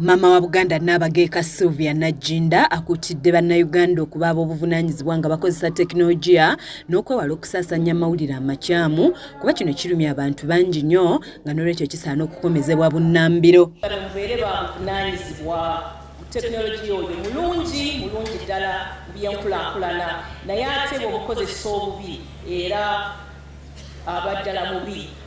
Maama wa Buganda Nnaabagereka Sylvia Nagginda akuutidde Bannayuganda okuba ab'obuvunaanyizibwa nga bakozesa tekinologiya n'okwewala okusaasaanya amawulire amakyamu kuba kino kirumya abantu bangi nnyo nga n'olwekyo kisaana okukomezebwa bunnambiro. Mubeere ba buvunaanyizibwa mu tekinologiya oyo mulungi, mulungi ddala mu by'enkulaakulana naye ate bw'omukozesa obubi era aba ddala mubi.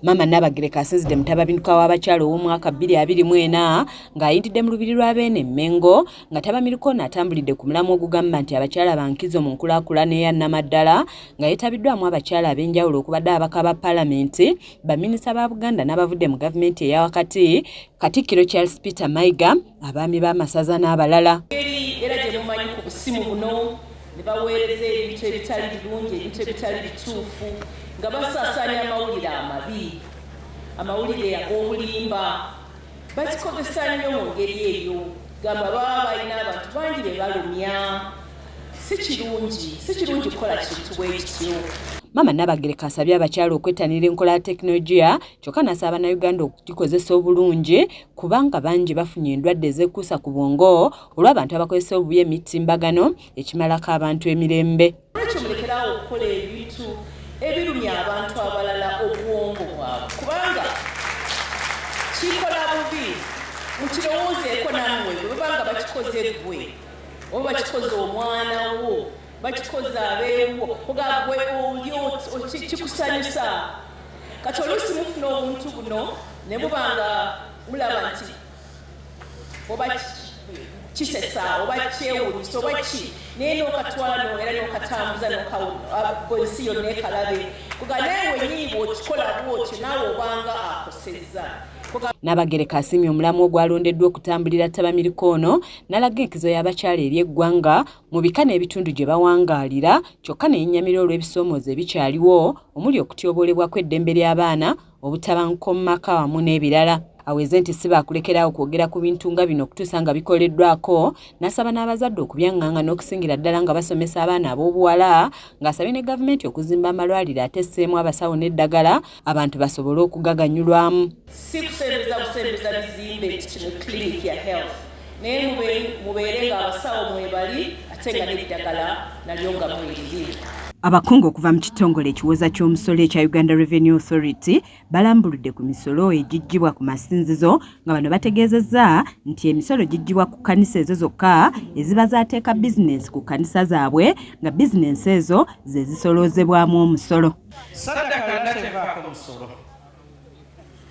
Maama Nnaabagereka asinzidde mu ttabamiruka w'abakyala ow'omwaka 2024 ng'ayindidde mu lubiri lwa Beene e Mmengo nga ttabamiruka ono atambulidde ku mulamwa ogugamba nti abakyala ba nkizo mu nkulaakulana eya nnamaddala nga yeetabiddwamu abakyala ab'enjawulo okubadde ababaka ba palamenti, baminisita ba Buganda n'abavudde mu gavumenti eya wakati, Katikkiro Charles Peter Mayiga, abaami b'amasaza n'abalala. Era gye mumanyi ku busimu buno ne baweereza ebintu ebitali birungi, ebintu ebitali bituufu nga basaasaanya amawulire amabi, amawulire ag'obulimba. Bakikozesa nnyo mu ngeri eyo, gamba baba balina abantu bangi be balumya. Si kirungi, si kirungi kukola kintu bwe kityo. Maama Nnabagereka asabye abakyala okwettanira enkola ya tekinologiya kyokka n'asaba Bannayuganda okugikozesa obulungi kubanga bangi bafunye endwadde ezeekuusa ku bwongo olw'abantu abakozesa obubi emitimbagano ekimalako abantu emirembe. Lwaki mulekerawo okukola ebintu ebirumya abantu abalala obwongo bwabwe kubanga kikola bubi. Mukirowoozeeko nammwe bwe baba nga bakikoze ggwe oba bakikoze omwana wo, bakikoze abeewuwo, oga gwe oli kikusanyusa. Kati oluusi mufuna obuntu buno ne muba nga mulaba nti oba kisesa oba kyewunyisa oba ki, naye n'okatwala era n'okatambuza ensi yonna ekalabe. Kuga naye wennyini bw'okikola bw'otyo naawe obanga akosezza. Nnabagereka asiimye omulamwa ogwalondeddwa okutambulira ttabamiruka ono n'alaga enkizo y'abakyala eri eggwanga mu bika n'ebitundu gye bawangaalira kyokka ne yennyamira olw'ebisoomoozo ebikyaliwo omuli okutyoboolebwa kw'eddembe ly'abaana, obutabanguko mu maka wamu n'ebirala. Aweze nti si baakulekeraawo kwogera ku bintu nga bino okutuusa nga bikoleddwako n'asaba n'abazadde okubyaŋŋanga n'okusingira ddala nga basomesa abaana ab'obuwala ng'asabye ne gavumenti okuzimba amalwaliro ate esseemu abasawo n'eddagala abantu basobole okugaganyulwamu. Si kusembeza busembeza bizimbe nti kino clinic ya health, naye mubeere nga abasawo mwebali ate nga n'eddagala nalyo nga mweriri. Abakungu okuva mu kitongole ekiwooza ky'omusolo ekya Uganda Revenue Authority balambuludde ku misolo egiggyibwa ku masinzizo nga bano bategeezezza nti emisolo giggyibwa ku kkanisa ezo zokka eziba zaateeka bizinensi ku kkanisa zaabwe nga bizinensi ezo ze zisoloozebwamu omusolo. Ssadaka yonna tevaako musolo,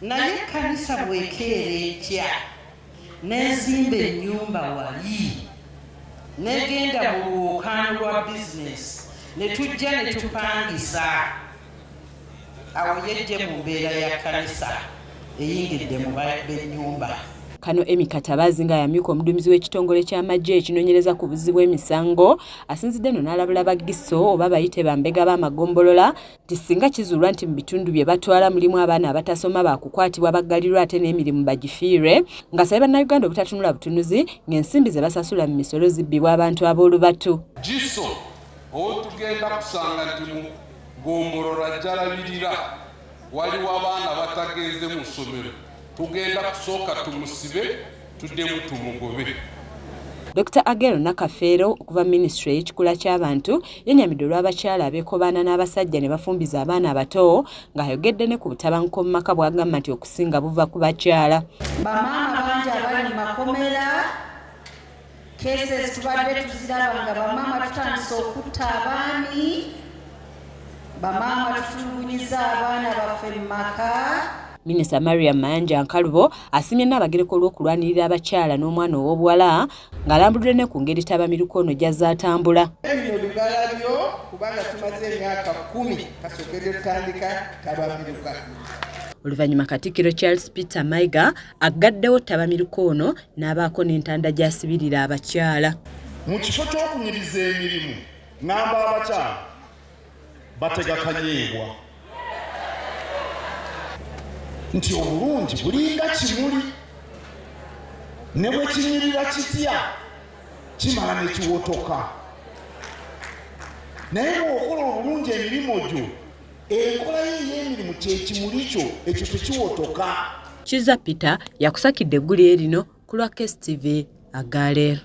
naye ekkanisa bw'ekeera enkya n'ezimba ennyumba wali n'egenda mu lwokaano lwa bizinensi ne tujja ne tupangisa, awo yejje mu mbeera ya kkanisa eyingidde mu b'ennyumba. Kano Emmy Katabazi nga yamyuka omuduumizi w'ekitongole ky'amagye ekinoonyereza ku buzzi bw'emisango asinzidde eno n'alabula bagiso oba bayite bambega b'amagombolola nti singa kizuulwa nti mu bitundu bye batwala mulimu abaana abatasoma baakukwatibwa baggalirwe ate n'emirimu bagifiirwe, ng'asabye Bannayuganda obutatunula butunuzi ng'ensimbi ze basasula mu misolo zibbibwa abantu ab'olubatu. Giso owotugenda kusanga nti mu ggombolola gy'alabirira waliwo abaana batagenze mu ssomero, tugenda kusooka tumusibe tuddemu tumugobe. Dokita Agero Nakafeero okuva mu minisitule ey'ekikula ky'abantu yennyamidde olw'abakyala abeekobaana n'abasajja ne bafumbiza abaana abato ng'ayogedde ne ku butabanguko mu maka bw'agamba nti okusinga buva ku bakyala. Bamaama bangi abali mu makomera, cases tubadde tuziraba nga bamaama tutandise okutta abaami, bamaama tutulugunyiza abaana baffe mu maka. Minisita Mariam Mayanja Nkalubo asiimye Nnaabagereka olw'okulwanirira abakyala n'omwana ow'obuwala ng'alambuludde ne ku ngeri ttabamiruka ono gy'azze atambula. Bino bibala byo kubanga tumaze emyaka 10 kasookedde tutandika ttabamiruka. Oluvannyuma Katikkiro Charles Peter Mayiga aggaddewo ttabamiruka ono n'abaako n'entanda gy'asibirira abakyala. Mu kifo ky'okunyiriza emirimu ng'amba abakyala batega kanyeebwa nti obulungi bulinga kimuli ne bwe kinyirira kitya kimala ne kiwotoka, naye bw'okola obulungi emirimu gyo enkola yo ey'emirimu kye kimuli kyo ekyo tekiwotoka. Kizza Peter yakusakidde eggulire lino ku Ku lwa KSTV, Agaleero.